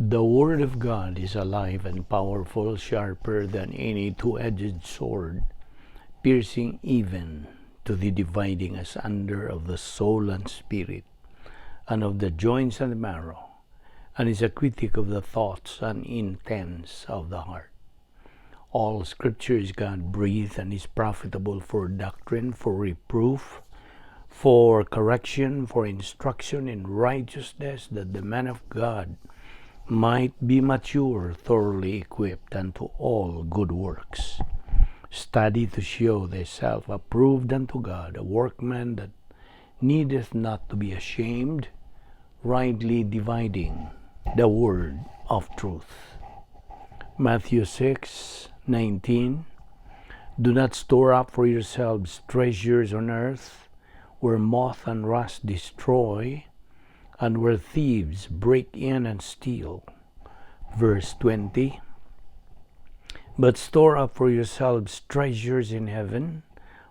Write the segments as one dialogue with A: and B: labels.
A: The Word of God is alive and powerful, sharper than any two-edged sword, piercing even to the dividing asunder of the soul and spirit, and of the joints and the marrow, and is a critic of the thoughts and intents of the heart. All Scripture is God breathed and is profitable for doctrine, for reproof, for correction, for instruction in righteousness, that the man of God might be mature, thoroughly equipped unto all good works. Study to show thyself approved unto God, a workman that needeth not to be ashamed, rightly dividing the word of truth. Matthew 6:19. Do not store up for yourselves treasures on earth, where moth and rust destroy, and where thieves break in and steal. Verse 20. But store up for yourselves treasures in heaven,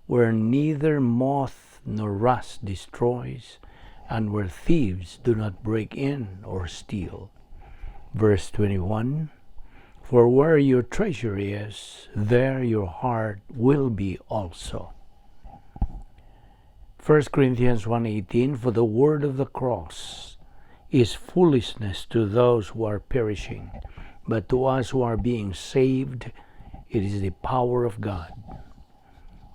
A: where neither moth nor rust destroys, and where thieves do not break in or steal. Verse 21. For where your treasure is, there your heart will be also. 1 Corinthians 1:18. For the word of the cross is foolishness to those who are perishing, but to us who are being saved, it is the power of God.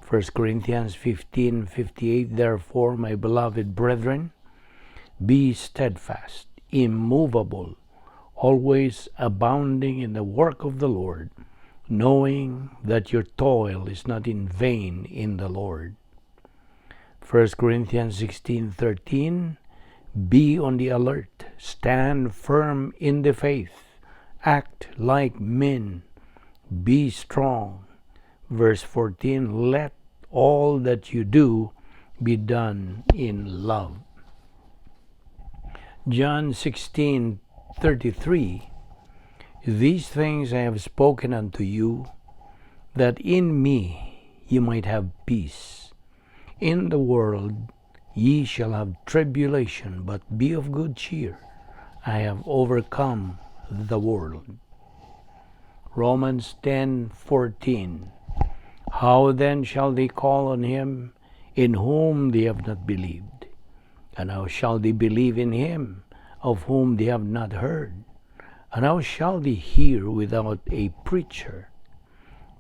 A: 1 Corinthians 15:58. Therefore, my beloved brethren, be steadfast, immovable, always abounding in the work of the Lord, knowing that your toil is not in vain in the Lord. 1 Corinthians 16:13. Be on the alert, stand firm in the faith, act like men, be strong. Verse 14. Let all that you do be done in love. John 16:33. These things I have spoken unto you, that in me ye might have peace. In the world ye shall have tribulation, but be of good cheer. I have overcome the world. Romans 10:14. How then shall they call on him in whom they have not believed? And how shall they believe in him of whom they have not heard? And how shall they hear without a preacher?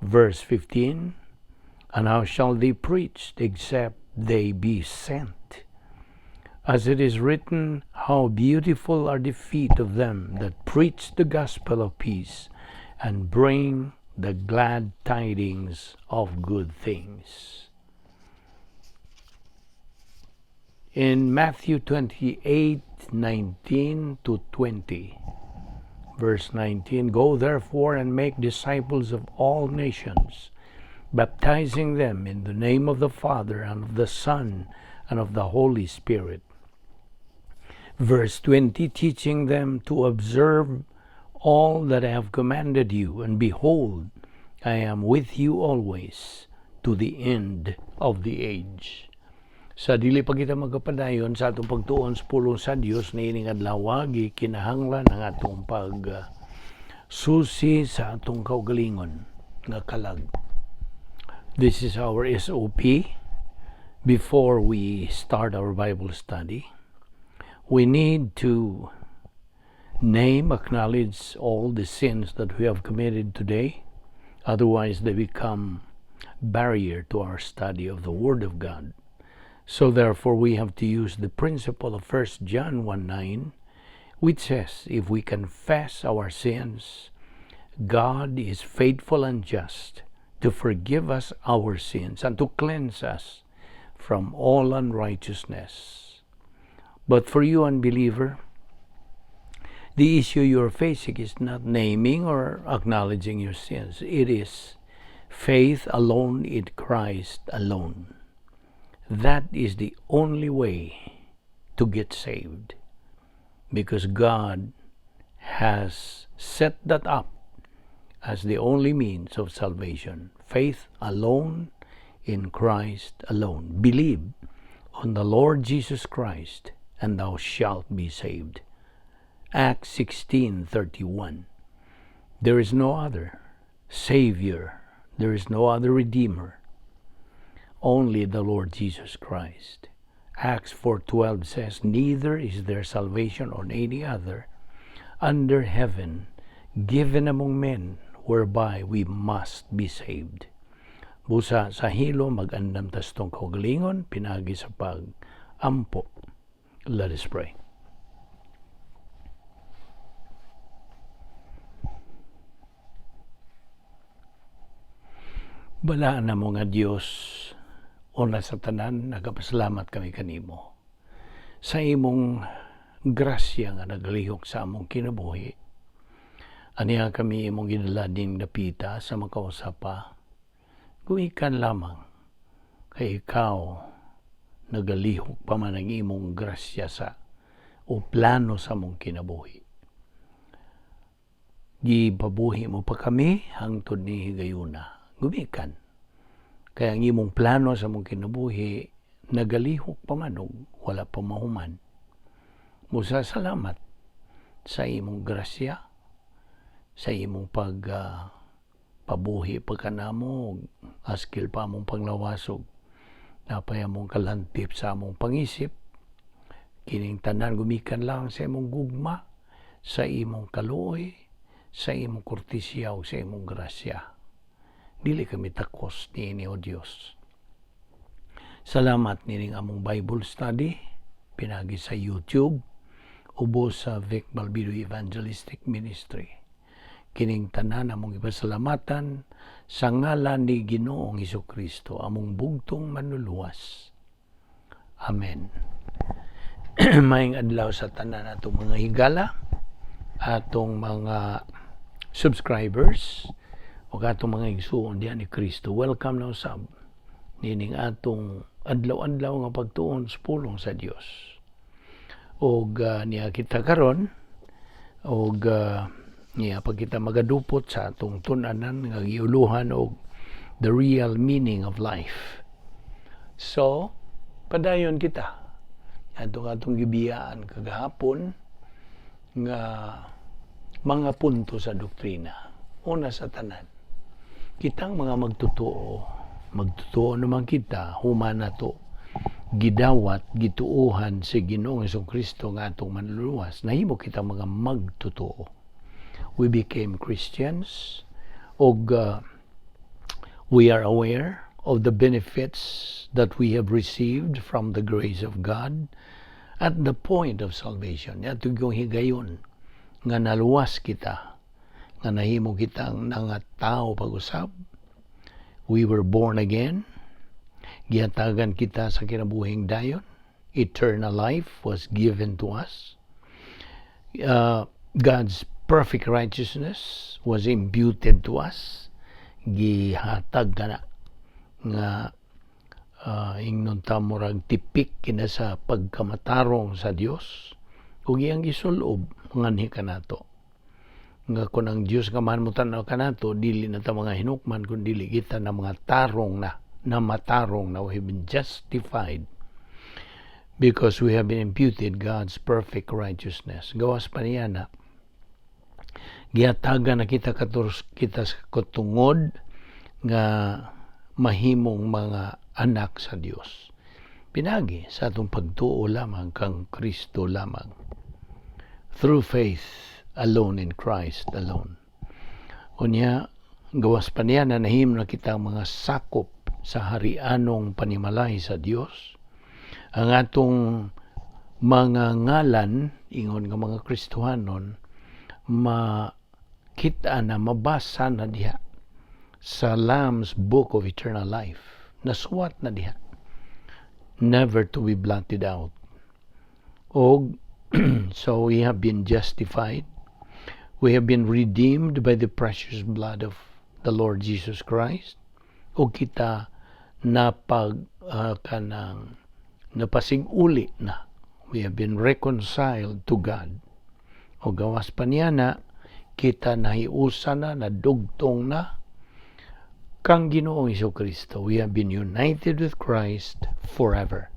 A: Verse 15. And how shall they preach except they be sent? As it is written, "How beautiful are the feet of them that preach the gospel of peace and bring the glad tidings of good things." In Matthew 28:19 to 20, verse 19. Go therefore and make disciples of all nations, baptizing them in the name of the Father and of the Son and of the Holy Spirit. Verse 20. Teaching them to observe all that I have commanded you, and behold, I am with you always to the end of the age. Sa dili pa kita magkapadayon sa atong pagtuon sa pulong sa Dios niining adlaw, gikinahanglan ang atong pag susi sa atong kaugalingon nga kalag. This is our SOP before we start our Bible study. We need to name, acknowledge all the sins that we have committed today. Otherwise, they become barrier to our study of the Word of God. So therefore, we have to use the principle of 1 John 1:9, which says, "If we confess our sins, God is faithful and just to forgive us our sins and to cleanse us from all unrighteousness." But for you, unbeliever, the issue you're facing is not naming or acknowledging your sins. It is faith alone in Christ alone. That is the only way to get saved, because God has set that up as the only means of salvation. Faith alone in Christ alone. Believe on the Lord Jesus Christ and thou shalt be saved. Acts 16:31. There is no other Savior, there is no other Redeemer, only the Lord Jesus Christ. Acts 4:12 says, "Neither is there salvation on any other under heaven given among men whereby we must be saved." Busa sa hilom, mag-andam ta sa atong kaugalingon pinagi sa pag-ampo. Let us pray. Balaan namo nga Dios, una sa tanan, nagapasalamat kami kanimo sa imong grasya nga naglihok sa among kinabuhi. Aniya kami imong gidala ding dapita sa makausa pa. Gumikan lamang kay ikaw nagalihok pa man ang imong grasya sa o plano sa among kinabuhi. Gipabuhi mo pa kami hangtod ni higayuna. Gumikan. Kaya ang imong plano sa among kinabuhi nagalihok pa man og wala pa mahuman. Busa salamat sa imong grasya, sa imong pag pabuhi pa kanamo, askil pa among panglawasog, napay among kalantip sa among pangisip. Kining tanan gumikan lang sa imong gugma, sa imong kaluoy, sa imong kortesiya ug sa imong grasya. Dili kami takos niini, O Dios. Salamat nining among Bible study pinagi sa YouTube ubos sa Vic Balbido Evangelistic Ministry. Kining tanan among ipasalamatan sa ngalan ni Ginoong Kristo, among bugtong manluluwas. Amen. Maayong adlaw sa tanan atong mga higala, atong mga subscribers, ug atong mga igsuon diha ni Kristo. Welcome na usab nining atong adlaw-adlaw nga pagtuon sa pulong sa Dios. Og niya kita karon og niya pag kita magadupot sa atong tun-anan nga giuluhan og the real meaning of life. So, padayon kita. Atong atong gibiyaan kagahapon nga mga punto sa doktrina. Una sa tanan, kitang mga magtotoo, magtotoo naman kita, human nato gidawat, gituuhan si Ginoong Kristo nga atong manluluwas, nahimo kita mga magtotoo. We became Christians og we are aware of the benefits that we have received from the grace of God at the point of salvation. Ato yung higayon nga naluwas kita, nga nahimo kitang tao pag-usab. We were born again. Gihatagan kita sa kinabuhing dayon. Eternal life was given to us. God's perfect righteousness was imputed to us. Gihatag ka na nga ingnon ta murag tipik kina sa pagkamatarong sa Dios ug iyang gisulob nganhi kanato nga kung ang Dios nga man mo tan-aw kanato, dili na ta mga hinukman kun dili kita na mga tarong na, na matarong na. We have been justified because we have been imputed God's perfect righteousness. Gawas pa niya na gihatagan na kita katur kita sa katungod nga mahimong mga anak sa Dios pinagi sa atong pagtuo lamang kang Kristo lamang, through faith alone in Christ alone. Unya, gawas pa niya na nahimo na kita mga sakop sa harianong panimalay sa Dios. Ang atong mga ngalan, ingon nga mga Kristohanon, makita na, mabasa na diha sa Lamb's Book of Eternal Life. Nasuwat na diha. Never to be blotted out. Og so we have been justified. We have been redeemed by the precious blood of the Lord Jesus Christ. O kita napag kanang napasig-uli na. We have been reconciled to God. O gawas pa niya na kita nahiusa na, nadugtong na kang Ginoong Kristo. We have been united with Christ forever.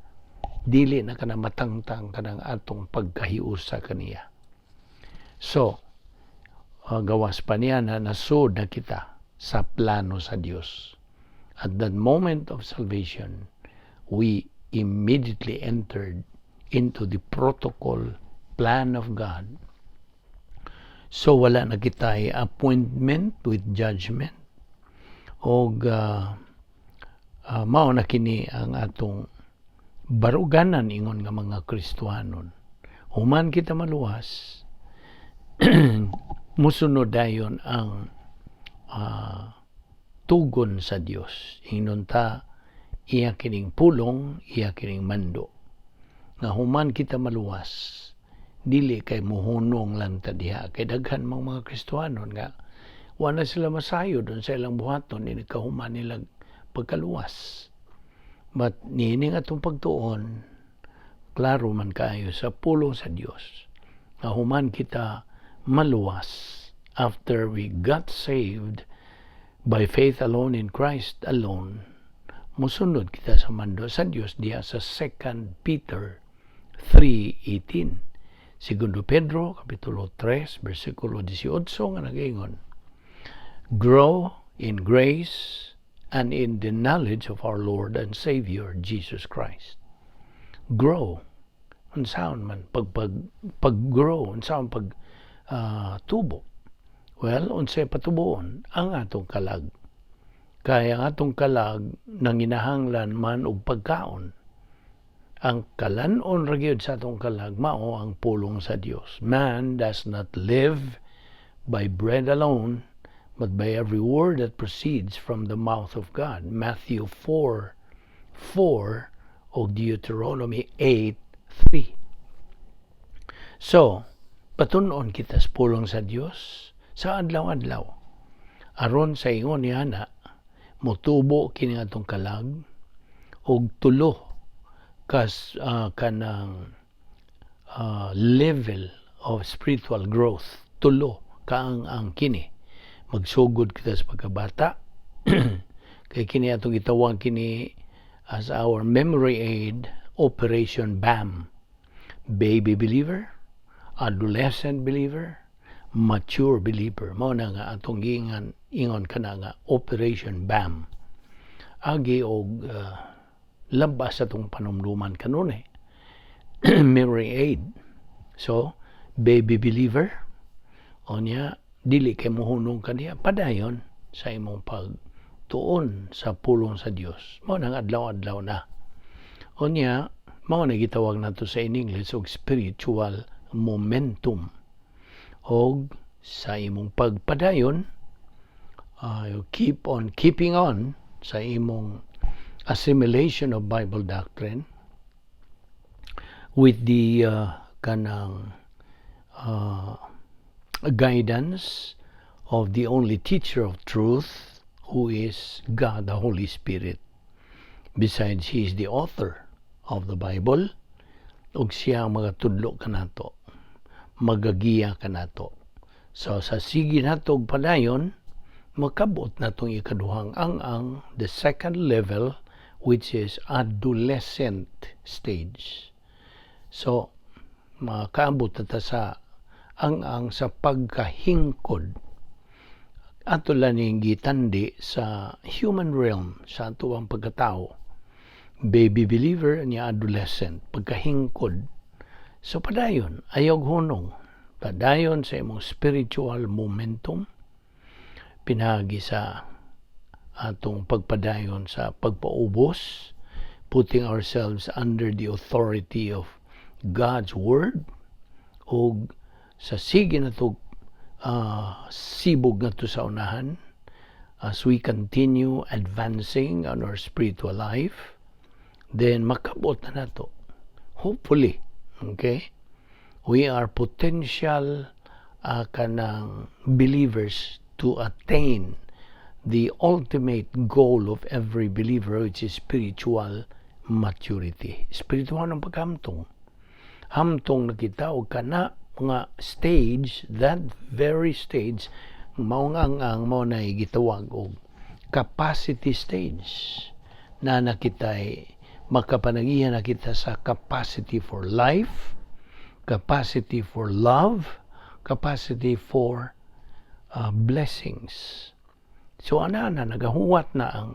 A: Dili na kana matangtang kanang atong pagkahiusa kaniya. So, gawas pa niya na nasud na kita sa plano sa Dios. At that moment of salvation, we immediately entered into the protocol plan of God. So wala na kita appointment with judgment og mao na kini ang atong baruganan ingon nga mga Kristohanon. Human kita maluwas, musunod dayon ang tugon sa Dios. Ingnon ta, iya kining pulong, iya kining mando. Nga human kita maluwas, dili kay muhunong lang ta diha. Kay daghan mang mga Kristohanon nga wala sila masayod sa ilang buhaton ni kahuman nila pagkaluwas. But niini nga atong pagtuon, klaro man kaayo sa pulong sa Dios nga human kita maluwas, after we got saved by faith alone in Christ alone, musunod kita sa mando sa Dios diha sa 2 Peter 3:18. Segundo Pedro, Kapitulo 3, versikulo 18 nga nagaingon, "Grow in grace and in the knowledge of our Lord and Savior Jesus Christ." Grow. Unsaon man pag grow, unsaon pag tubo? Well, unsay patubuon? Ang atong kalag. Kaya ang atong kalag nanginahanglan man og pagkaon. Ang kalan-on ra gyud sa atong kalag mao ang pulong sa Dios. "Man does not live by bread alone, but by every word that proceeds from the mouth of God." Matthew 4:4 o Deuteronomy 8:3. So, patunon kita sa pulong sa Dios sa adlaw-adlaw. Aron sa ingon niya na motubo kini atong kalag og tulo kas kanang level of spiritual growth, tulo kaang ang kini. Magsugod kita sa pagkabata kay kini atong gitawag kini as our memory aid, Operation BAM: baby believer, adolescent believer, mature believer. Mao na nga atong giingan ingon kana nga Operation BAM, agi og labas sa atong panumduman kanunay, memory aid. So baby believer, unya dili kay mohunong kaniya, padayon sa imong pagtuon sa pulong sa Dios. Mao nang adlaw-adlaw na. Unya mao na gitawag nato sa in English og spiritual momentum, og sa imong pagpadayon, you keep on keeping on sa imong assimilation of Bible doctrine with the kanang guidance of the only teacher of truth, who is God the Holy Spirit. Besides, He is the author of the Bible ug siya ang magatudlo kanato, magagiya kanato. So sa sige nato og padayon, makabot natong ikaduhang ang the second level, which is adolescent stage. So makaabot na ta sa ang sa pagkahingkod. Ato lang ning gitandi sa human realm, sa ato ang pagkatao, baby believer niya, adolescent, pagkahingkod. So padayon, ayaw hunong, padayon sa imong spiritual momentum pinagi sa atong pagpadayon sa pagpaubos, putting ourselves under the authority of God's word, og sa sige na to sibog nga to sa unahan as we continue advancing on our spiritual life, then makabot na nato, hopefully. Okay, we are potential kanang believers to attain the ultimate goal of every believer, which is spiritual maturity. Spiritual ng paghamtong, hamtong na kita og kana nga stage, that very stage, mao nga ang mao na gitawag og capacity stage na nakitay makapanagihan na kita sa capacity for life, capacity for love, Capacity for blessings. So ana na nagahuwat na ang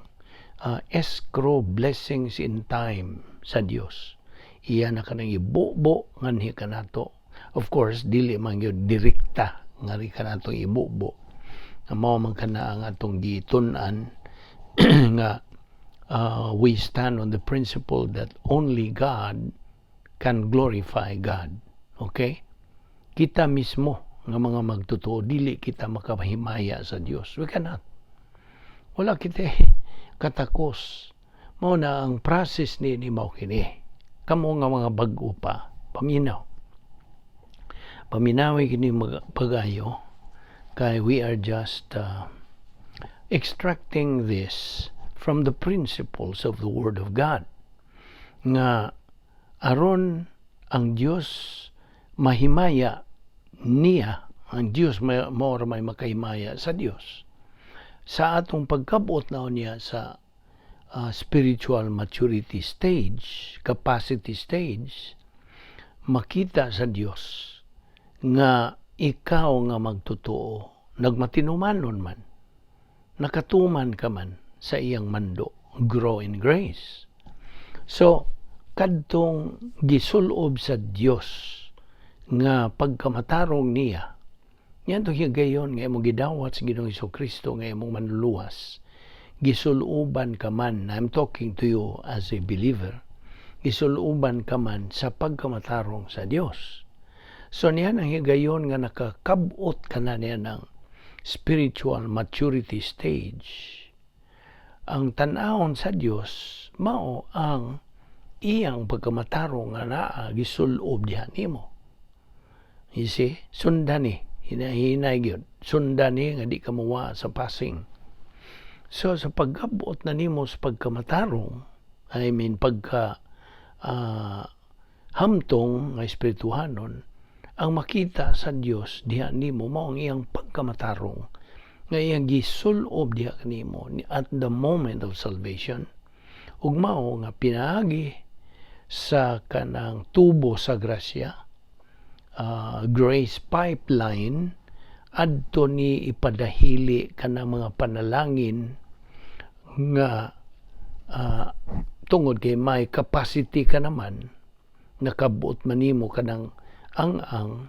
A: escrow blessings in time sa Dios. Iya na kanang ibubo nganhi kanato. Of course, dili man gyud direkta ngari kanato ibubo. Nga mao man kana ang atong gitun-an nga we stand on the principle that only God can glorify God. Okay? Kita mismo nga mga magtotoo, dili kita makahimaya sa Dios. We cannot. Wala kita katakos. Mao na ang process ni mao kini. Kamo nga mga bag-o pa, paminaw. Paminawi kini pagayo kay we are just extracting this from the principles of the Word of God. Nga aron ang Dios mahimaya niya, ang Dios mao may makahimaya sa Dios. Sa atong pagkabot na niya sa spiritual maturity stage, capacity stage, makita sa Dios nga ikaw nga magtotoo, nagmatinumanon man, nakatuman ka man sa iyang mando, grow in grace. So, kadtong gisulob sa Dios nga pagkamatarong niya, yan itong higayon nga imong gidawat sa Ginoong Kristo nga imong manluluwas, gisuluban ka man, I'm talking to you as a believer, gisuluban ka man sa pagkamatarong sa Dios. So niya ang higayon nga nakakabot ka na niya ng spiritual maturity stage. Ang tan-awon sa Dios mao ang iyang pagkamatarong nga naa gisulob diha nimo. You see? Sundan ni hinahinay gyud. Sundan ni nga di ka muwa sa passing. So sa pagkabot na nimo sa pagkamatarong, I mean pagka hamtong nga espirituhanon, ang makita sa Dios diha nimo mao ang iyang pagkamatarong nga iyang gisulob diha kanimo at the moment of salvation, ug mao nga pinaagi sa kanang tubo sa grasya, grace pipeline, adto ni ipadahili kanang mga panalangin nga tungod kay may capacity ka naman, nakabuot man nimo kanang ang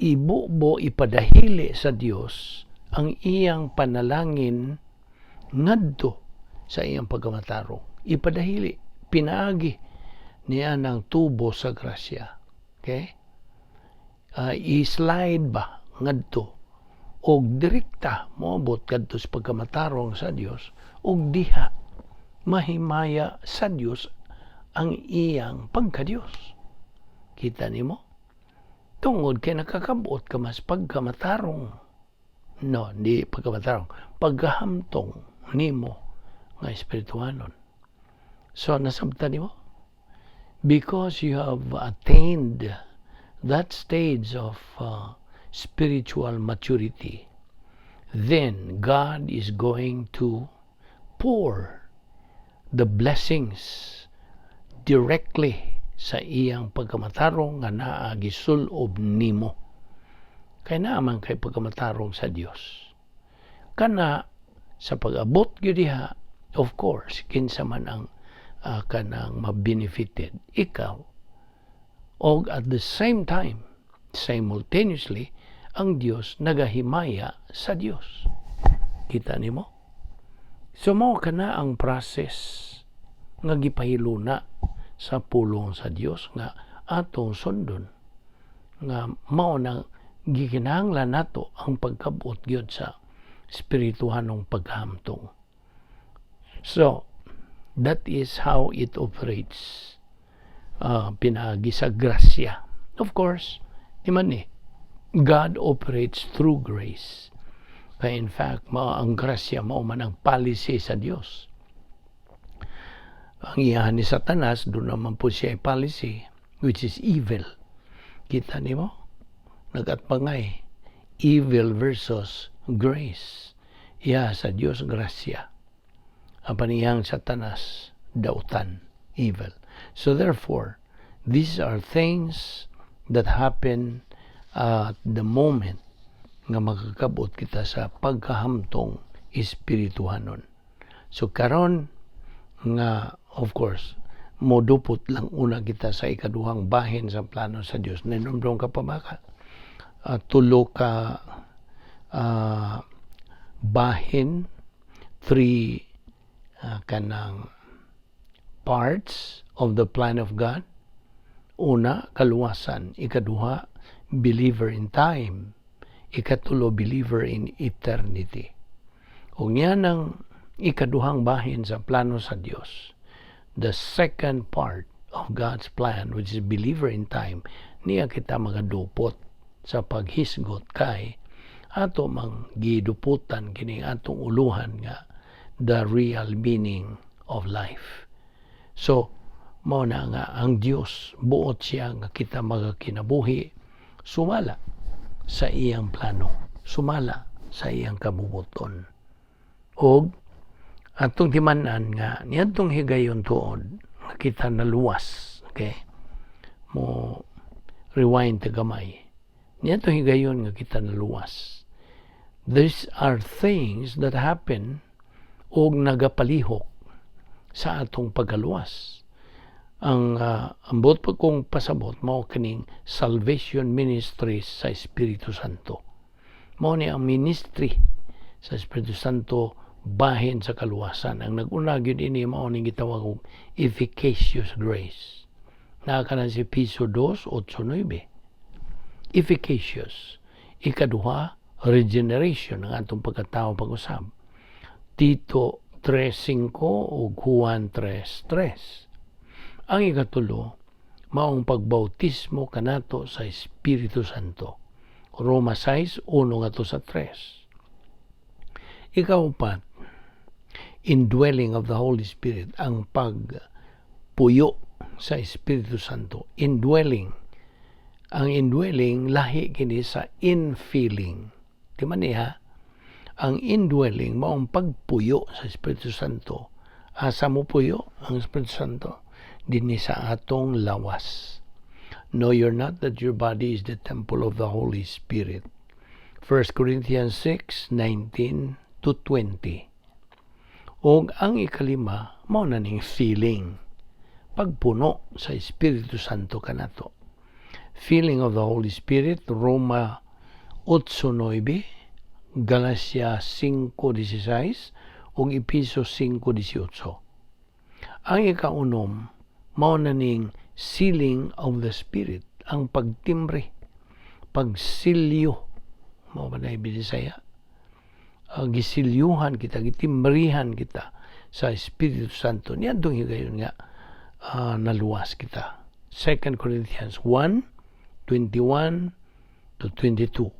A: ibubo, ipadahili sa Dios ang iyang panalangin ngadto sa iyang pagkamatarong. Ipadahili, pinaagi niya ng tubo sa grasya, okay? I-slide ba ngadto og direkta moabot kadto sa pagkamatarong sa Dios, ug diha mahimaya sa Dios ang iyang pagkadiyos. Kita nimo? Tungod kay nakakabot ka mas pagkamatarong. No, di pagkamatarong. Pagkahamtong nimo nga espirituhanon. So, nasabtan nimo? Because you have attained that stage of spiritual maturity, then God is going to pour the blessings directly sa iyang pagkamatarong nga naa gisulob nimo. Kay naa man kay pagkamatarong sa Dios. Kana sa pag-abot gyud diha, of course, kinsa man ang kanang mabenefited? Ikaw. Og at the same time, simultaneously, ang Dios nagahimaya sa Dios. Kita nimo? So mao kana ang process nga gipahiluna sa pulong sa Dios nga atong sundon, nga mao nang gikinahanglan nato ang pagkabot gyud sa espirituhanong paghamtong. So, that is how it operates. Pinaagi sa grasya. Of course, di man eh, God operates through grace. Kaya in fact, mao ang grasya, mao man ang policy sa Dios. Ang iyahan ni Satanas, doon naman po siya policy, which is evil. Kita nimo? Nagatpangay. Evil versus grace. Iya sa Dios, grasya. Ang paniyang Satanas, dautan, evil. So therefore, these are things that happen At the moment nga makakabot kita sa pagkahamtong espirituhanon. So karon nga, of course, modupot lang una kita sa ikaduhang bahin sa plano sa Dios. Nahinumdom ka pa ba ka? Tulo ka bahin, three kanang parts of the plan of God. Una, kaluwasan. Ikaduha, believer in time. Ikatulo, believer in eternity. Ug yan ang ikaduhang bahin sa plano sa Dios. The second part of God's plan, which is believer in time, niya kita magadupot sa paghisgot kay ato mang giduputan kining atong uluhan nga the real meaning of life. So, mao na nga ang Dios buot siya nga kita magakinabuhi sumala sa iyang plano, sumala sa iyang kabubuton. Og atong timan-an nga niadtong higayon tuod nga kita naluwas, okay? Mo rewind ta gamay. Niadtong higayon nga kita naluwas. These are things that happen og nagapalihok sa atong pagkaluwas. Ang buot pa kong pasabot mao kining salvation ministry sa Espiritu Santo. Mao ni ang ministry sa Espiritu Santo bahin sa kaluwasan. Ang nag-una gyud ini mao ning gitawag og efficacious grace. Naa kana sa Epeso 2:8-9. Efficacious. Ikaduha, regeneration ang atong pagkatao pag-usab. Tito 3.5 ug Juan 3.3. Ang ikatulo, maong pagbautismo kanato sa Espiritu Santo. Roma 6, 1 ngadto sa 3. Ikaupat, indwelling of the Holy Spirit, ang pagpuyo sa Espiritu Santo. Indwelling. Ang indwelling, lahi kini sa infilling. Di man niya, ang indwelling, maong pagpuyo sa Espiritu Santo. Asa mo puyo ang Espiritu Santo? Dinhi sa atong lawas. Know you're not that your body is the temple of the Holy Spirit? 1 Corinthians 6, 19 to 20. Og ang ikalima, mao na ning filling. Pagpuno sa Espiritu Santo kanato. Filling of the Holy Spirit, Roma 8.9, Galacia 5.16, ug Epeso 5.18. Ang ikaunom, mao na ning sealing of the Spirit, ang pagtimbre, pagsilyo, mao ba na Bisaya? Gisilyuhan kita, gitimbrihan kita sa Espiritu Santo. Niadtong higayon nga naluwas kita. 2 Corinthians 1, 21 to 22.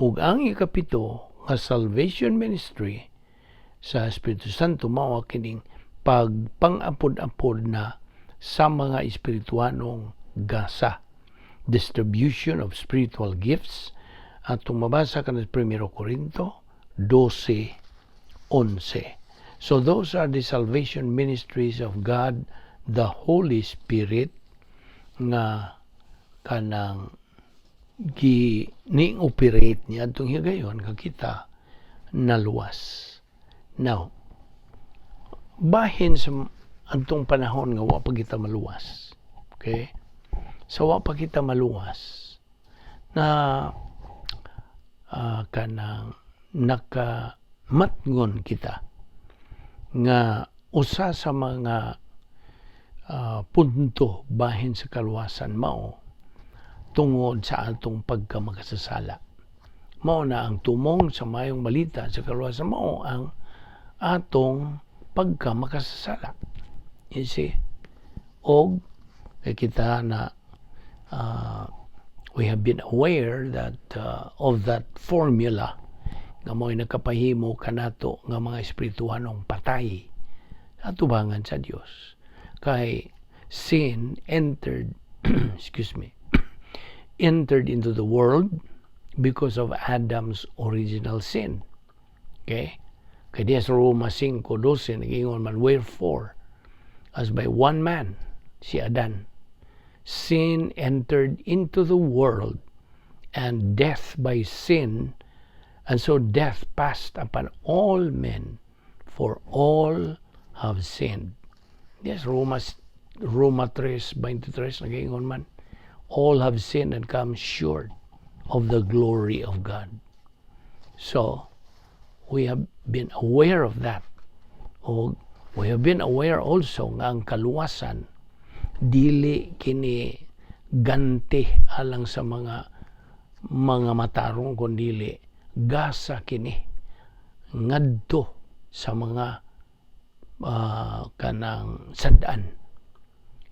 A: Ug ang ikapito nga salvation ministry sa Espiritu Santo mao kining pagpangapod-apod na sa mga espirituanong gasa. Distribution of spiritual gifts atong mabasa kan sa 1 Corinto 12:11. So those are the salvation ministries of God, the Holy Spirit, nga kanang gi ning operate niya atong higayon nga kita naluwas. Now, bahin sa adtong panahon nga wa pa kita maluwas. Okay? Sa wa pa kita maluwas na kanang nakamatngon kita nga usa sa mga punto bahin sa kaluwasan mao tungod sa atong pagkamakasasala. Mao na ang tumong sa mayong balita sa kaluwasan mao ang atong pagkamakasasala. You see? Og kay kita na we have been aware that of that formula nga mo'y nagkapahimo kanato nga mga espirituhanong patay sa atubangan sa Dios. Kay sin entered, excuse me, entered into the world because of Adam's original sin. Okay? Kay diya sa Roma 5:12, nag-ingon man, "Wherefore, as by one man," si Adan, "sin entered into the world, and death by sin, and so death passed upon all men, for all have sinned. Yes, Roma 3:23 nagaingon man, all have sinned and come short of the glory of God. So, we have been aware of that. O we have been aware also nga ang kaluwasan dili kini ganti alang sa mga matarong, kundili gasa kini ngadto sa mga kanang sad-an.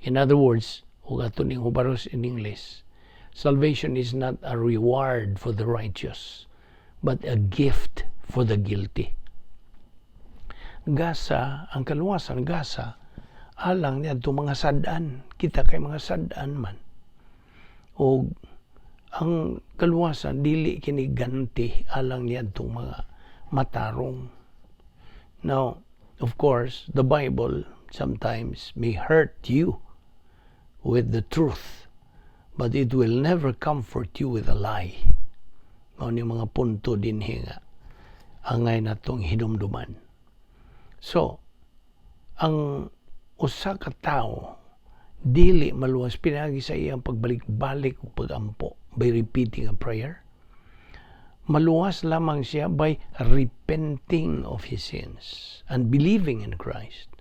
A: In other words, ug ato ning hubaros in English, salvation is not a reward for the righteous, but a gift for the guilty. Gasa ang kaluwasan, gasa alang niadto mga sad-an. Kita kay mga sad-an man. O ang kaluwasan dili kini ganti alang niadtong mga matarong. Now, of course, the Bible sometimes may hurt you with the truth, but it will never comfort you with a lie. Mao ni mga punto dinhi nga angay natong hinumduman. So, ang usa ka tawo dili maluwas pinaagi sa iyang pagbalik-balik o pagampo, by repeating a prayer. Maluwas lamang siya by repenting of his sins and believing in Christ.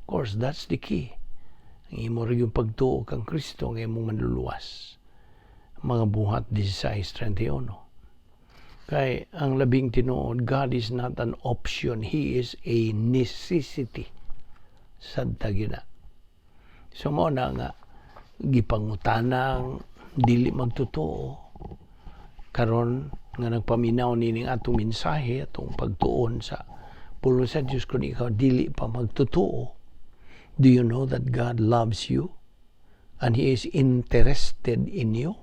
A: Of course, that's the key. Ang imo rin yung pagtuo kang Kristo ang imong manluluwas. Mga Buhat 16:31. Kay ang labing tinuod, God is not an option. He is a necessity. Sadta gina. So mao na nga gipangutanang dili magtotoo karon nga nagpaminaw nining atong mensahe, atong pagtuon sa pulong sa Dios, kung ikaw dili pa magtotoo, do you know that God loves you and He is interested in you?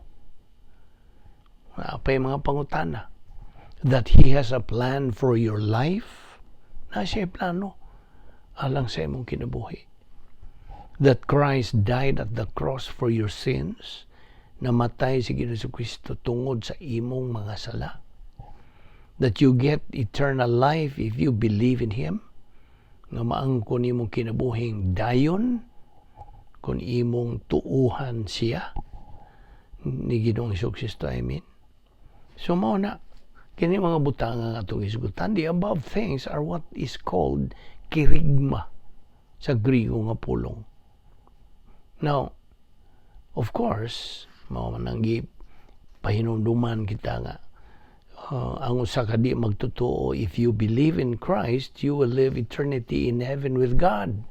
A: Naa pa'y mga pangutana. That He has a plan for your life? Naa siya plano alang sa imong kinabuhi. That Christ died at the cross for your sins? Namatay si Ginoong Kristo tungod sa imong mga sala. That you get eternal life if you believe in Him? Nga maangkon imong kinabuhing dayon kung imong tuuhan siya ni Ginoong Kristo, I mean. So mao na kini mga butang nga atong hisgutan. The above things are what is called kerygma sa Griego nga pulong. Now, of course, mao man ang pahinumduman kita nga ang usa ka di magtotoo, if you believe in Christ, you will live eternity in heaven with God.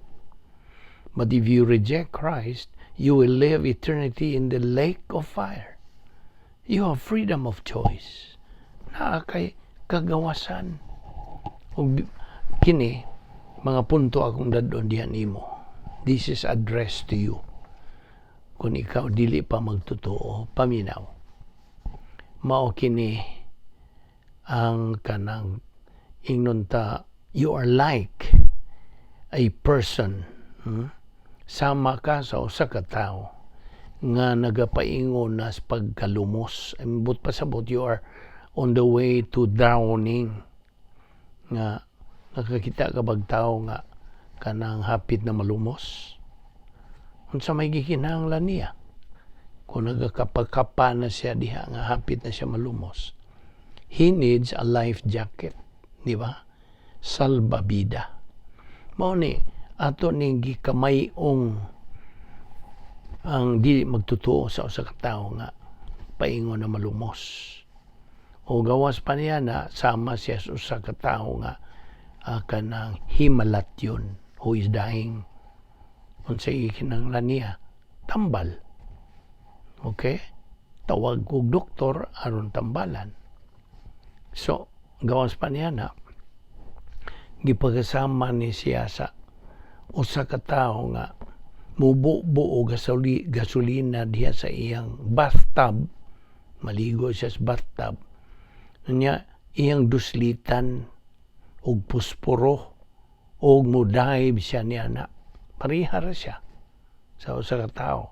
A: But if you reject Christ, you will live eternity in the lake of fire. You have freedom of choice. Naa kay kagawasan. Ug kini mga punto akong dad-on diha nimo. This is addressed to you. Kung ikaw dili pa magtotoo, paminaw. Mao kini ang kanang ingnon ta, you are like a person. Sama ka sa usa ka tawo nga nagapaingon na sa pagkalumos. Ambot pasabot, you are on the way to drowning. Nga nakakita ka bag tawo nga kanang hapit na malumos? Unsa may gikinahanglan niya? Kung nagakapakapa na siya diha nga hapit na siya malumos. He needs a life jacket, di ba? Salbabida. Mao ni ato ning gikamayong ang di magtotoo sa usa ka tawo nga paingon na malumos. O gawas pa niya na sama siya sa usa ka tawo nga kanang himalatyon, who is dying. Unsay kinahanglan niya? Tambal. Okay? Tawag kog doktor aron tambalan. So, gawas pa niya na gipagkasama ni siya sa usa ka tawo nga mububo og gasolina diha sa iyang bathtub, maligo siya sa bathtub niya, iyang duslitan og posporo og mudive siya niya na pareha ra siya sa usa ka tawo.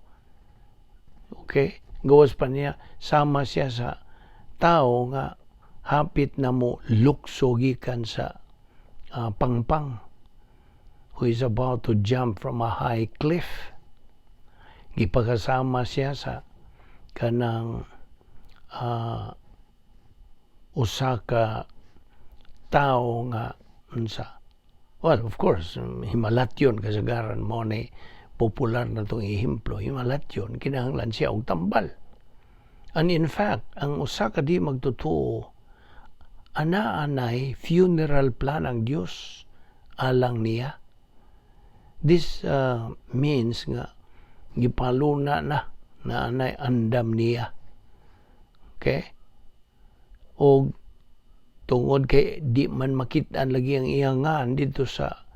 A: Okay, gawas pa niya sama siya sa Tao nga hapit na mo lukso gikan sa pangpang, who is about to jump from a high cliff. Gipakasama siya sa kanang usa ka tao nga unsa, well, of course, himalatyon kasagaran mo ni popular na tong ehemplo, himalatyon, kinahanglan siya og tambal. And in fact, ang usa ka di magtotoo, ana-anay funeral plan ang Dios alang niya. This means nga gipaluna na na anay andam niya, okay? Og tungod kay di man makit-an lagi ang iyang ngan dito sa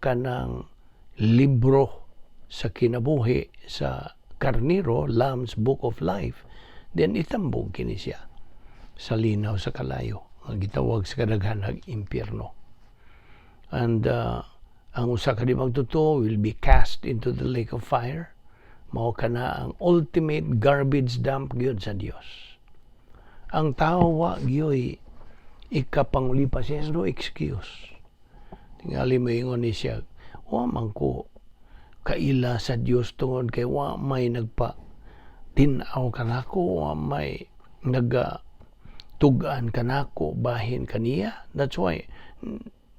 A: kanang libro sa kinabuhi sa Karniro, Lamb's Book of Life, then itambong kini siya sa linaw sa kalayo ang gitawag sa kadaghanag impyerno. And ang usa ka di magtotoo will be cast into the lake of fire. Mao kana ang ultimate garbage dump gyud sa Dios. Ang tao wa gyoy ikapangulipas. He has no excuse. Tingali mo ingon ni siya, "Wa man ko kaila sa Dios tungod kay wa may nagpa tin-aw kanako, wa may naga tugaan kanako bahin kaniya. That's why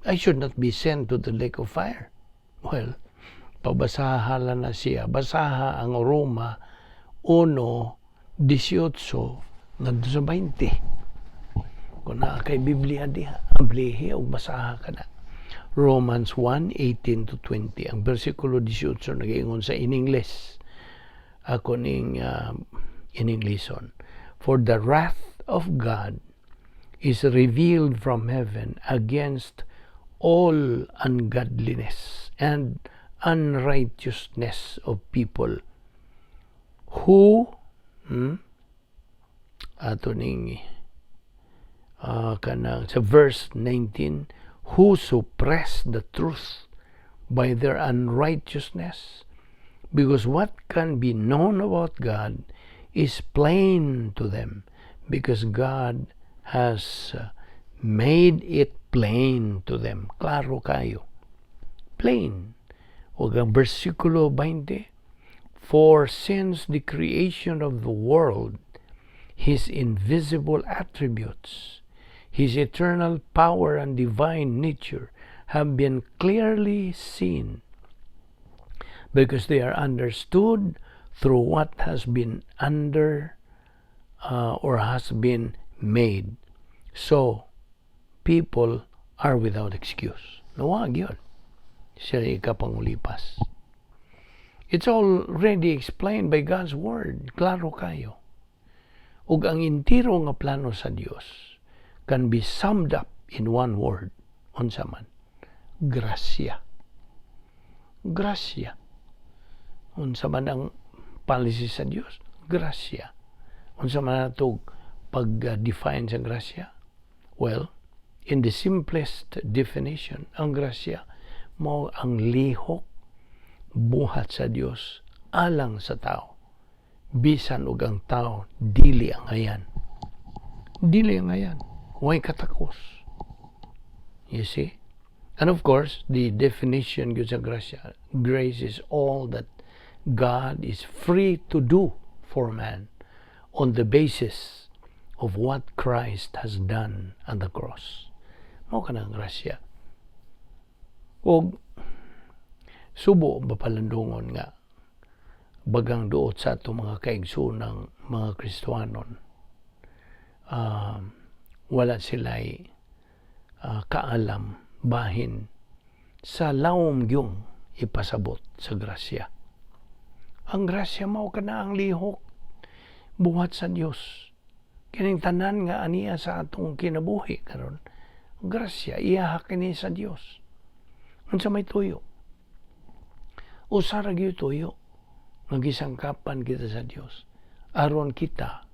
A: I should not be sent to the lake of fire." Well, pabasaha lang na siya. Basaha ang Roma 1:18 ngadto sa 20. Kung naa kay Biblia diha, ablihi og basaha ka na. Romans 1:18 to 20. Ang bersikulo 18 nagaingon sa in English. Ako ning in Englishon. "For the wrath of God is revealed from heaven against all ungodliness and unrighteousness of people who," ato ning kanang sa verse 19, "who suppress the truth by their unrighteousness, because what can be known about God is plain to them, because God has made it plain to them." Klaro kayo, plain. Ug ang bersikulo 20, "For since the creation of the world, His invisible attributes, His eternal power and divine nature, have been clearly seen, because they are understood through what has been under or has been made. So, people are without excuse." Nawag yun siya ikapangulipas. It's already explained by God's Word. Klaro kayo. Ug ang intiro nga plano sa Dios can be summed up in one word. Unsa man? Grasya. Grasya. Unsa man ang policy sa Dios? Grasya. Unsa man ato pag-define sa grasya? Well, in the simplest definition, ang grasya mao ang lihok buhat sa Dios alang sa tao bisan og ang tao dili angayan. Dili angayan. Way katakos. You see? And of course, the definition gyud sa grasya, grace is all that God is free to do for man on the basis of what Christ has done on the cross. Mao kanang grasya. Og subo ba palandungon nga bagang duot sa ato mga kaigsoonang mga Kristohanon, wala sila'y kaalam bahin sa lawom gyung ipasabot sa grasya. Ang grasya mao kana ang lihok buhat sa Dios. Kining tanan nga aniya sa atong kinabuhi karon, grasya iya kini sa Dios. Unsa may tuyo? Usa ra gyud tuyo nga gisangkapan kita sa Dios aron kita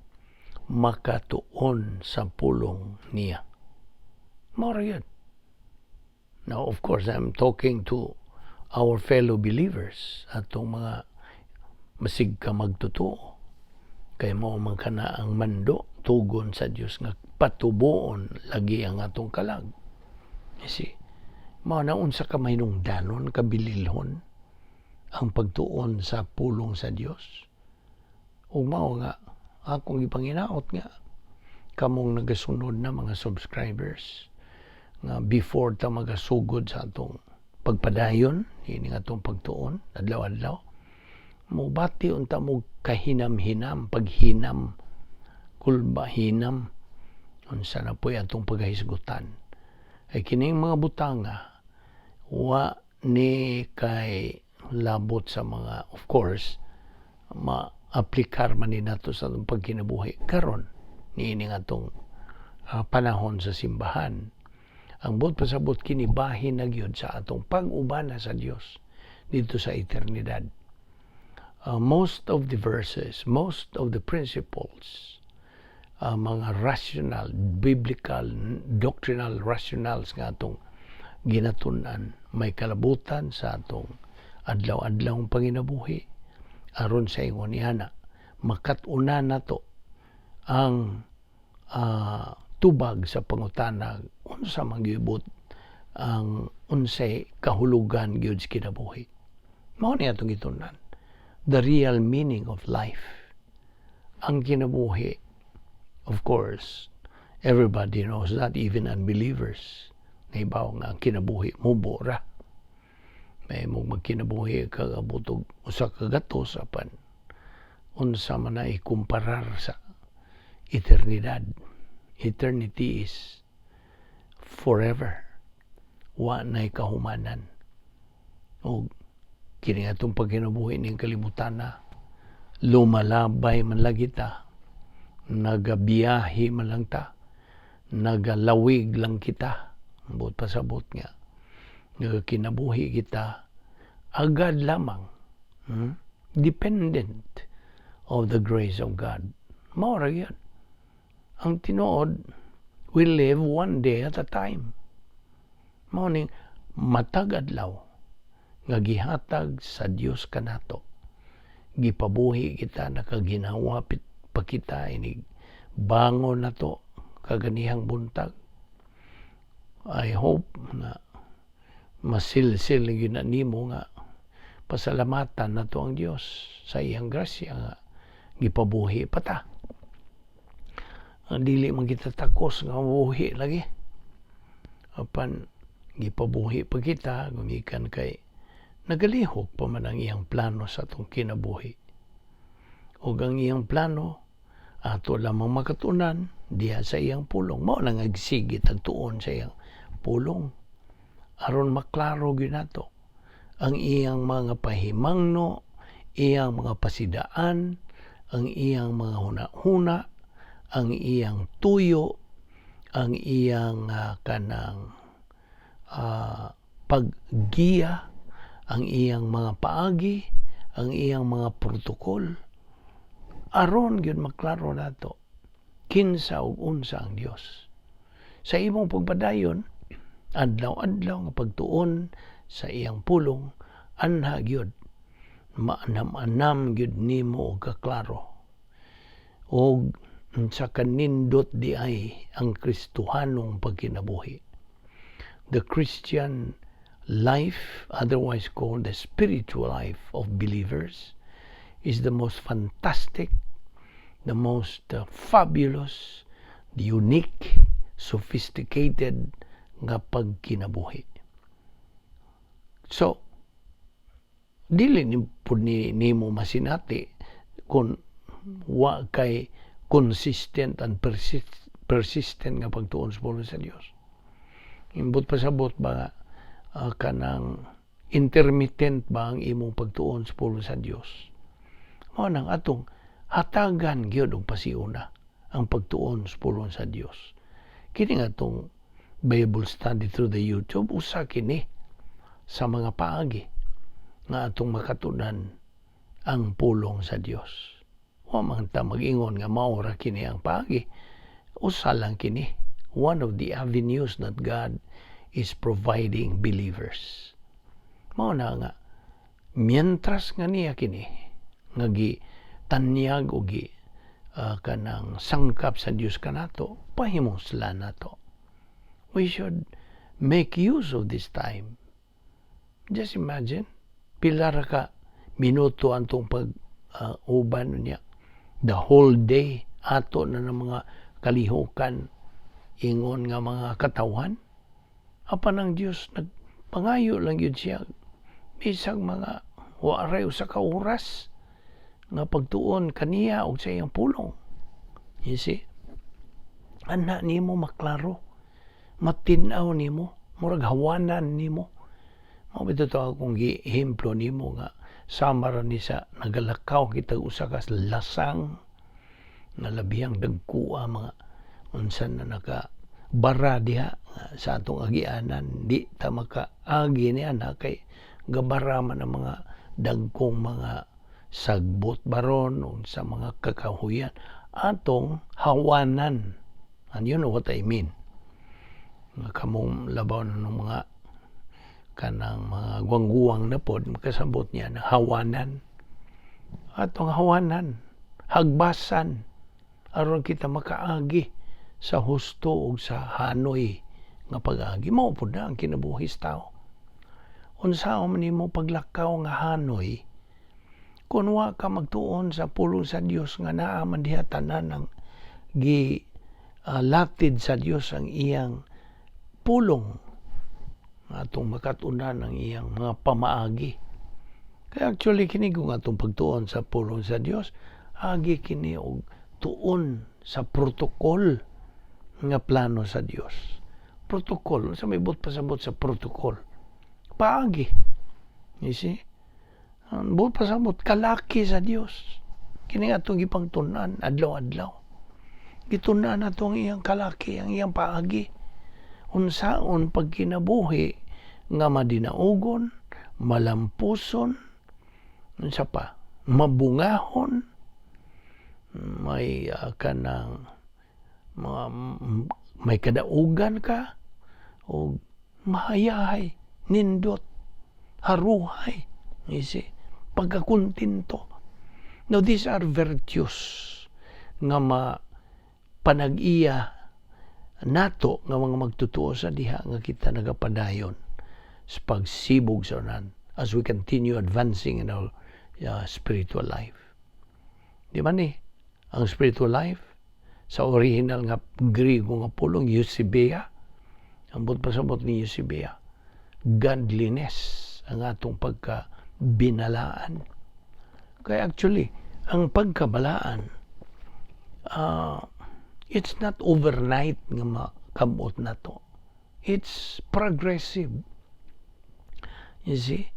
A: makatuon sa pulong niya. Mao ra gyud. Now, of course, I'm talking to our fellow believers, atong mga masig ka magtotoo. Kay mao man kana ang mando Pagtugon sa Dios nga patuboon lagi ang atong kalag. You see? Mao na unsa ka mahinungdanon, kabililhon ang pagtuon sa pulong sa Dios. Ug mao nga akong gipanginaot nga kamong nagasunod na mga subscribers nga before ta magasugod sa atong pagpadayon ini nga atong pagtuon adlaw-adlaw, mobati unta mo kahinam-hinam, paghinam, kulba, hinam, unsa na po'y atong paghahisgutan, ay kining mga butanga wa ni kay labot sa mga, of course, ma-aplikar man ni nato sa atong pagkinabuhi karon niini nga atong panahon sa simbahan. Ang buot pasabot, kini bahin na gyud sa atong pag-ubana sa Dios dito sa eternidad. Most of the verses, most of the principles, mga rational, biblical, doctrinal rationals nga atong ginatun-an may kalabutan sa atong adlaw-adlaw panginabuhi aron sa ingon niana makat-unan nato ang tubag sa pangutana unsa man gibot ang unsay kahulugan gyud sa kinabuhi. Mao ni atong gitun-an, the real meaning of life. Ang kinabuhi, of course, everybody knows that, even unbelievers nahibaw nga ang kinabuhi mubo ra. May mo magkinabuhi ka abot og usa ka gatos, apan unsa man na ikumparar sa eternidad? Eternity is forever, wa nay kahumanan. Og kini atong pagkinabuhi ning kalibutan na lumalabay man lagi ta, nagabiyahe man lang ta, nagalawig lang kita. Buot pasabot nga nagakinabuhi kita agad lamang, Dependent of the grace of God. Mao ra gyud ang tinuod, we live one day at a time. Mao ning matag adlaw nga gihatag sa Dios kanato, gipabuhi kita, nakaginhawa pa kita inig bangon nato kaganihang buntag. I hope na masilsil gyud na nimo nga pasalamatan nato ang Dios sa iyang grasya nga gipabuhi pa ta. Ang dili man kita takos nga mabuhi lagi. Apan gipabuhi pa kita gumikan kay nagalihok pa man ang iyang plano sa atong kinabuhi. Ug ang iyang plano ato lamang makatunan diha sa iyang pulong. Mao nang nagsige tagtuon sa iyang pulong aron maklaro gyud nato ang iyang mga pahimangno, iyang mga pasidaan, ang iyang mga huna-huna, ang iyang tuyo, ang iyang kanang paggiya, ang iyang mga paagi, ang iyang mga protokol. Aron gyud maklaro nato kinsa ug unsa ang Dios. Sa imong pagpadayon, adlaw-adlaw nga pagtuon sa iyang pulong, anha gyud maanam-anam gyud nimo og kaklaro og sa kanindot di ay ang Kristohanong pagkinabuhi. The Christian life, otherwise called the spiritual life of believers, is the most fantastic, the most fabulous, the unique, sophisticated nga pagkinabuhi. So, dili ni pud ni nimo masinati kung wa kay consistent and persistent nga pagtuon sa pulong sa Dios. Imbot pasabot ba kanang intermittent ba ang imong pagtuon sa pulong sa Dios? Mao nang atong hatagan gyud og pasiuna ang pagtuon sa pulong sa Dios. Kini nga atong Bible study through the YouTube, usa kini sa mga paagi nga atong makatunan ang pulong sa Dios. Wa man ta mag-ingon nga mao ra kini ang paagi. Usa lang kini. One of the avenues that God is providing believers. Mao na nga mientras nga niya kini nga gi tanyag o gi kanang sangkap sa Dios kanato, pahimuslan nato. We should make use of this time. Just imagine, pila ra ka minuto antong pag uban niya. The whole day ato na ng mga kalihukan ingon nga mga katawhan. Apan ang Dios, nagpangayo lang yun siya bisag mga waray usa ka oras nga pagtuon kaniya og sa iyang pulong. You see? Ana nimo maklaro, matin-aw nimo, murag hawanan nimo. Mao bitaw to akong giehemplo nimo nga sama ra ni sa nagalakaw kita usa ka lasang nga labihang dagkua, mga unsa na naka bara diha sa atong agianan. Di ta makaagi ni ana kay gabara man ang mga dagkong mga sagbot baron o sa mga kakahuyan atong hawanan. And you know what I mean, nga kamong labaw na ng mga kanang mga guwang-guwang na pod, makasabot niya na hawanan, atong hawanan, hagbasan, aron kita makaagi sa husto ug sa hanoy nga pag-agi. Mao pud na ang kinabuhi sa tao. Unsaon man nimo paglakaw nga hanoy kung wa ka magtuon sa pulong sa Dios nga naa man diha tanan ang gi latid sa Dios, ang iyang pulong atong makat-unan ang iyang mga pamaagi? Kaya actually kini, kung atong pagtuon sa pulong sa Dios, agi kini og tuon sa protocol nga plano sa Dios. Protocol, sa may buot pasabot sa protocol? Paagi. You see? Ang buot pasabot, kalaki sa Dios. Kini atong gipangtun-an adlaw-adlaw. Gitun-an nato ang iyang kalaki, ang iyang paagi. Unsaon pagkinabuhi nga madinaugon, malampuson, unsa pa, mabungahon, may kanang mga may kadaugan ka o mahayahay, nindot, haruhay, you see, pagkakontento. Now, these are virtues nga ma panag-iya nato nga mga magtutuo sa diha nga kita nagapadayon sa pagsibog sa unan as we continue advancing in our spiritual life. Di ba ni? Ang spiritual life, sa original nga Griego nga pulong, eusebeia. Ang buot pasabot ni eusebeia, godliness, ang atong pagka binalaan. Kaya actually, ang pagkabalaan, it's not overnight nga makamot na to. It's progressive. You see?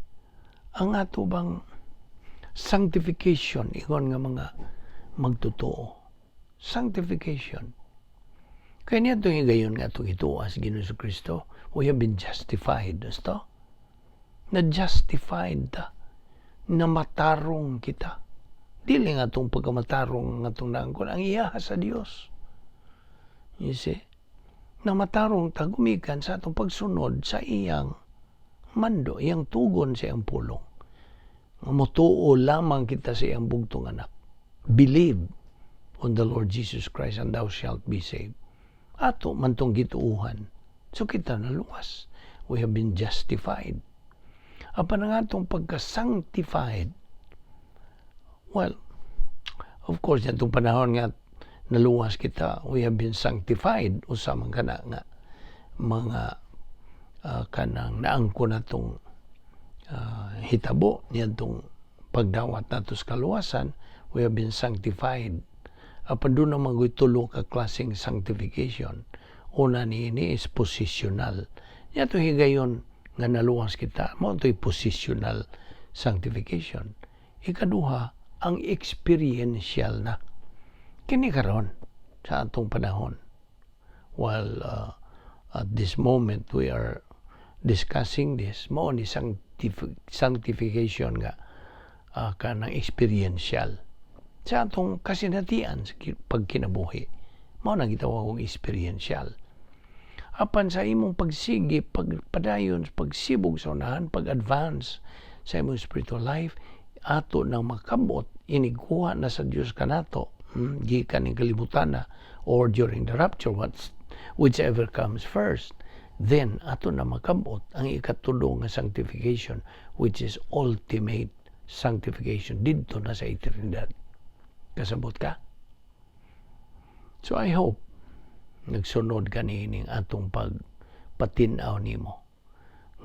A: Ang ato bang sanctification, ingon nga mga magtotoo. Sanctification. Kaya niya itong higayon nga itong ituas Ginoo Kristo, we have been justified. Gusto? Na-justified ta. Na matarong kita. Dili nga itong pagkamatarong nga itong naangkon, ang iya sa Dios. You see? Na matarong ta gumikan sa atong pagsunod sa iyang mando, iyang tugon sa iyang pulong. Nga motuo lamang kita sa iyang bugtong anak. Believe on the Lord Jesus Christ and thou shalt be saved. Ato man tong gituuhan. So kita naluwas. We have been justified. Apan ang atong pagka-sanctified, well, of course, itong panahon nga naluwas kita, we have been sanctified, usa man kana nga mga kanang naangko natong hitabo niadtong pagdawat nato sa kaluwasan, we have been sanctified. Apan duna man goy tulo ka klaseng sanctification. Una niini is positional. Nya higayon nga naluwas kita, mao to'y positional sanctification. Ikaduha, ang experiential na. Kini karon sa atong panahon. While at this moment we are discussing this, mao ni sanctification nga kanang experiential sa atong kasinatian sa pagkinabuhi. Mao nang gitawag og experiential. Apan sa imong pagsigi, pagpadayon, pagsibog sa unahan, pag-advance sa imong spiritual life, ato nang makabot, inigkuha na sa Dios kanato. Gikan ning kalibutan na or during the rapture, whichever comes first, then ato na makabot ang ikatulo nga sanctification, which is ultimate sanctification didto na sa eternidad. Kasabot ka? So I hope nagsunod ka niining atong pagpatin-aw nimo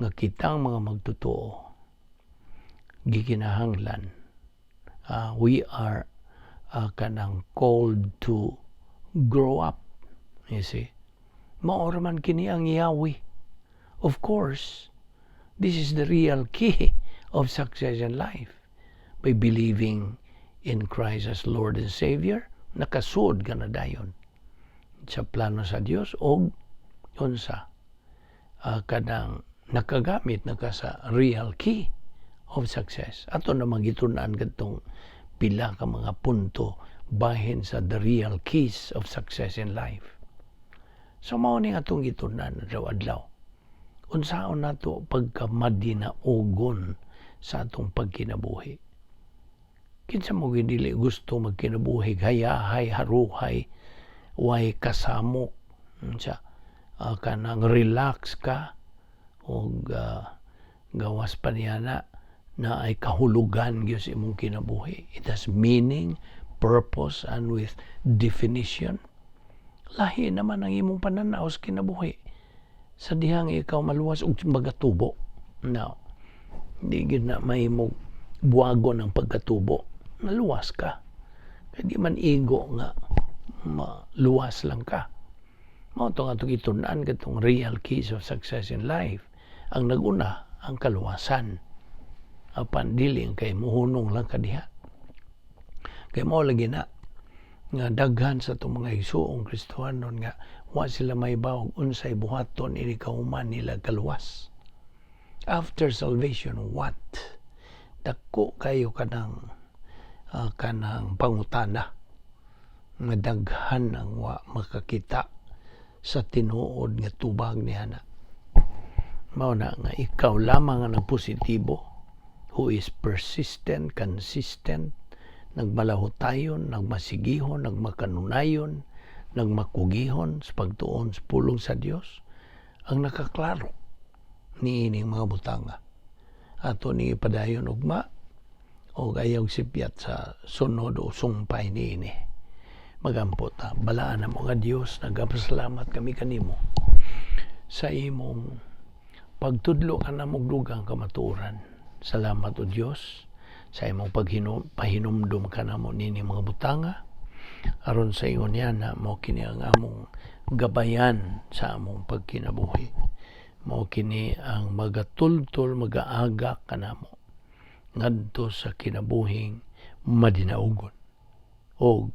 A: nga kitang mga magtotoo gikinahanglan we are kanang called to grow up, you see. Mao man kini ang yawi. Of course, this is the real key of success in life. By believing in Christ as Lord and Savior, nakasuod ka na dayon sa plano sa Dios og unsa kanang nakagamit na ka sa real key of success. Ato na magitun-an kadtong pila ka mga punto bahin sa the real keys of success in life. So mao ni atong gitun-an adlaw-adlaw. Unsaon nato pagkamadinaugon sa atong pagkinabuhi? Kinsa mo dili gusto magkinabuhi hayahay, haruhay, way kasamok, unsa kanang relax ka og gawas pa niya na na ay kahulugan gyud sa imong kinabuhi? It has meaning, purpose, and with definition. Lahi naman ang imong pananaw sa kinabuhi sa dihang ikaw maluwas og magatubo. Now, di gyud na mahimong buwagon ang pagkatubo. Naluwas ka. Kay di man igo nga maluwas lang ka. Mao to nga atong gitun-an katong real keys of success in life. Ang naguna, ang kaluwasan. Apan dili kay muhunong lang ka diha. Kay mao lagi na nga daghan sa atong mga igsuong Kristohanon nga wa sila mahibaw unsay buhaton ini kahuman nila kaluwas. After salvation, what? Dako kayo kanang pangutana nga daghan ang wa makakita sa tinuod nga tubag niya na. Mao na nga ikaw lamang ang positibo who is persistent, consistent, nagmalahutayon, nagmasigihon, nagmakanunayon, nagmakugihon sa pagtuon sa pulong sa Dios, ang nakaklaro niining mga butanga. Ato ni ipadayon ugma o ayaw sipyat sa sunod o sumpay niini. Magampo ta. Balaan na mga Dios, nagapasalamat kami kanimo sa imong pagtudlo ka na dugang kamatuoran. Salamat, O Dios, sa imong pahinumdum ka namo nini mga butanga aron sa ingon niya na mao kini ang among gabayan sa among pagkinabuhi. Mao kini ang magatultol, magaagak kanamo ngadto sa kinabuhing madinaugon o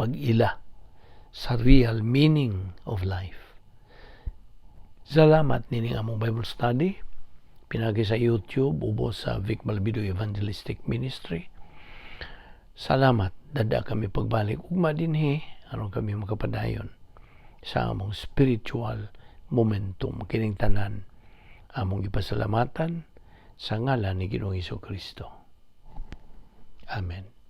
A: pag-ila sa real meaning of life. Salamat nining among Bible study pinagi sa YouTube ubos sa Vic Malbido Evangelistic Ministry. Salamat, dada kami pagbalik ugma dinhi aron kami makapadayon sa among spiritual momentum. Kining tanan among ipasalamatan sa ngalan ni Ginoong Kristo. Amen.